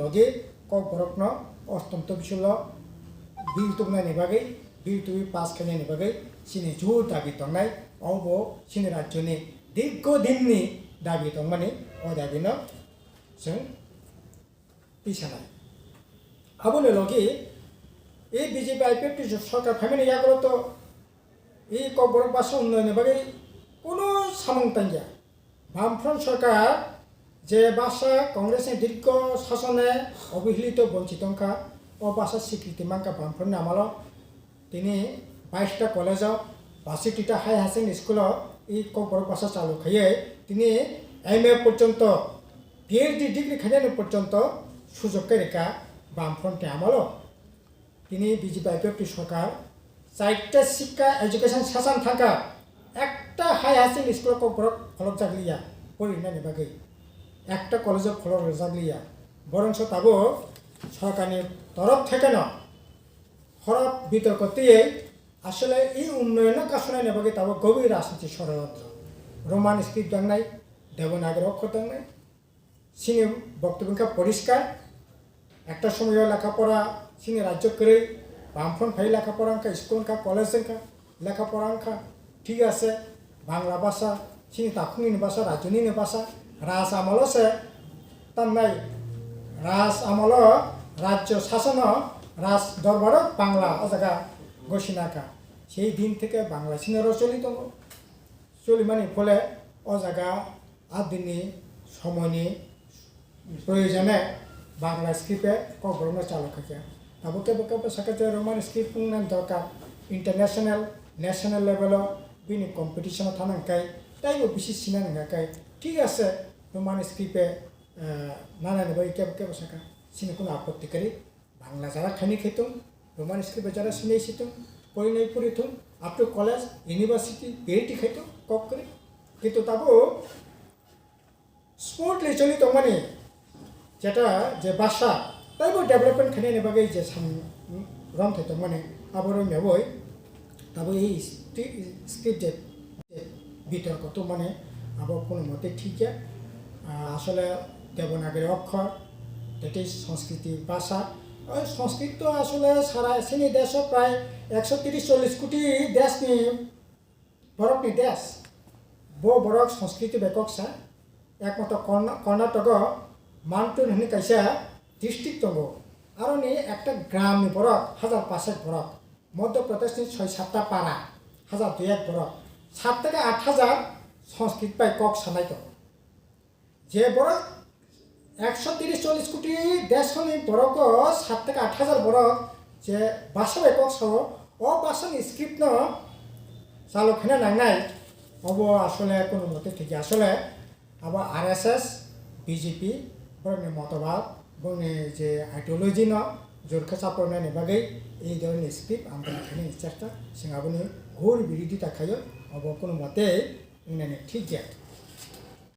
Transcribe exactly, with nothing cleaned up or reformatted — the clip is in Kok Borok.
logi Kokborokno Ostom Topsilo bill tubunani bagwi, bill tubui pass khainani bagwi chini jhur dabi tongnai, obo chini rajyoni dirgho dinni dabi tongmani, o dabino chwng tisanai. Aboni logi e B J P I P F T sorkar phaimani yagulo to e Kokborok basa unnayonni bagwi kunu samung tangya. Bamfront sorkar je basa Congress ni dirgho sasone obihilito bonchit wngkha, o basa sikriti mankha Bamfront ni amalo. Tini baista college o, basitita hai hasing school o e Kokborok basa chalu khaiwi tini M A porjonto, P H D degree khainani porjonto sujok khe rikha Bamfront ni amalo. Tini B J P I P F T sorkar chaita sikka education sasam thangkha, ekta hai hasing school o Kokborok kholopjak liya porinani bagwi, ekta college o kholopjak liya, borongso tabuk sorkarni torof thekeno Horop bitorko twiwi asole e unnoyonno kasonani bagwi tabuk gobir rajniti soroyondro. Roman script dangnai, Devanagari okhor dangnai. Chini boktobyo wngkha poriskar. Ekta somoyo lekha pora chini rajyo kwrwi, Bamfront phai lekha pora wngkha, school wngkha, college wngkha, lekha pora wngkha. Thik ase, Bangla basa, chini takhukni ni basa, rajyoni ni basa, raj amolo se tamnai, raj amolo, rajyo sasono, raj dorbaro Bangla o jaga gosina kha. Sei din theke Bangla sinoro choli tongo. Cholimani phole o jaga adini somoini proyojone Bangla script-e Kokborokno chalo khaikha. Tabuk kebo kebo sakha je Roman script wngna dorkar, international, national level-o bini competition-o thana hwnkhe teibo bisi sina nangkha khe, thik ase, Roman script-e, eh, nanani bagwi kebo kebo sakha, chini kunu apotti kwrwi. Bangla jara khaini khe tong, Roman script-e jara sinai si tong, porinai pori tong, up to college, university, P H D khai tong, kok kwrwi. Kintu tabuk smoothly choli tongmani, jeta je basa, taibo development khainani bagwi je sam romthai tongmani, abo romya boi, tabuk ei sti-, script je, je bitorko tongmani, abo kono mote thik ya. Ah, asole Devanagari okhor, that is Sanskriti basa. Oi Sanskrit to asole sara chini deso prai ekso tris chollis koti desni borokni des. Bo borok Sanskriti bai kok sa. Ekmatro Karna-, Karnataka Mantur hwnwi kaisa district tongo. Aroni ekta gramni borok hajar pasak borok. Madhya Pradeshni soi satta para hajar dui ek borok. Sat theke aat hajar Sanskrit bai kok sanai tongo. Je borok ekso tris chollis koti desoni borok o sat theke aat hajar borok je basa bai kok sao, o basani script no chalo khaina nangnai, obo asole kono mote thik ya. Asole abo R S S, B J P, borokni motobad, borokni je ideology no jor khe chaprwnani bagwi ei dhoronni script amtani khainani chesta, chwng aboni ghor birodita khaio, obo kono mote wngnani thik ya.